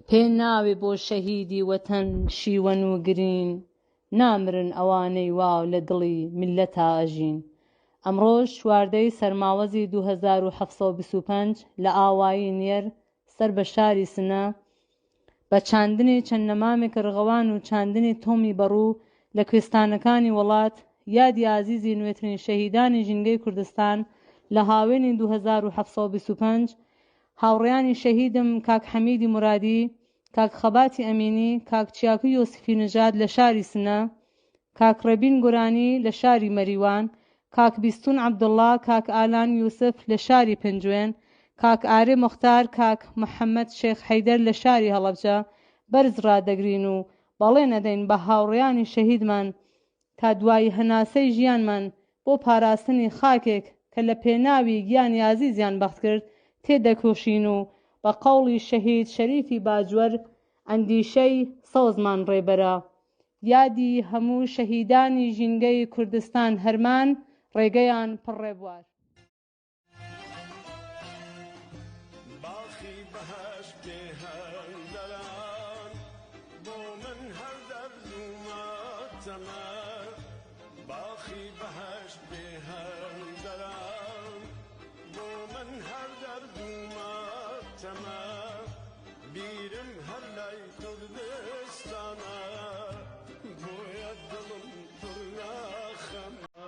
پێ ناوێ بۆ شەهیدی وەتەن شیوەن و گرین، نامرن ئەوانەی وا لە دڵی میللەتا ئەژین. ئەمڕۆش چواردەی سەرماوەزی 2725 لە ئاوایی نیەر سەر بە شاری سنە، بە چاندنی چەند نەمامێک ڕغەوان و چاندنی تۆمی بەڕوو لە کوێستانەکانی وڵات، یادی ئازیزی نوێترین شەهیدانی ژینگەی کوردستان لە هاوێنی 2725 هاوڕێیانی شەهیدم کاک حەمیدی مورادی، کاک خەباتی ئەمینی، کاک چیاکو یۆسفی نژاد لە شاری سنە، کاک ڕێبین گورانی لە شاری مەریوان، کاک بیستون عەبدوڵڵا، کاک ئالان یوسف لە شاری پێنجوێن، کاک ئارێ موختار، کاک محەمەد شێخ حەیدەر لە شاری هەڵەبجە بەرز ڕادەگرین و بەڵێن ئەدەین بە هاوڕێیانی شەهیدمان تا دوایی هەناسەی ژیانمان بۆ پاراستنی خاکێک کە لە پێناوی گیانی ئازیزیان بەخت کرد تێدەکۆشین و بە قەوڵی شەهید شەریفی باجوەر ئەندیشەی سەوزمان ڕێبەرە. یادی هەموو شەهیدانی ژینگەی کوردستان هەرمان ڕێگەیان پڕ ڕێبوار. باخی بەهەشت بێ هەندەران بۆ من هەر دەرد و ماتەمە باخی بەهەشت بێ هەندەران بۆ من هەر دەرد و ماتەمە بیرم هەر لای کوردستانە بۆیە دڵم پڕ ناخەمە.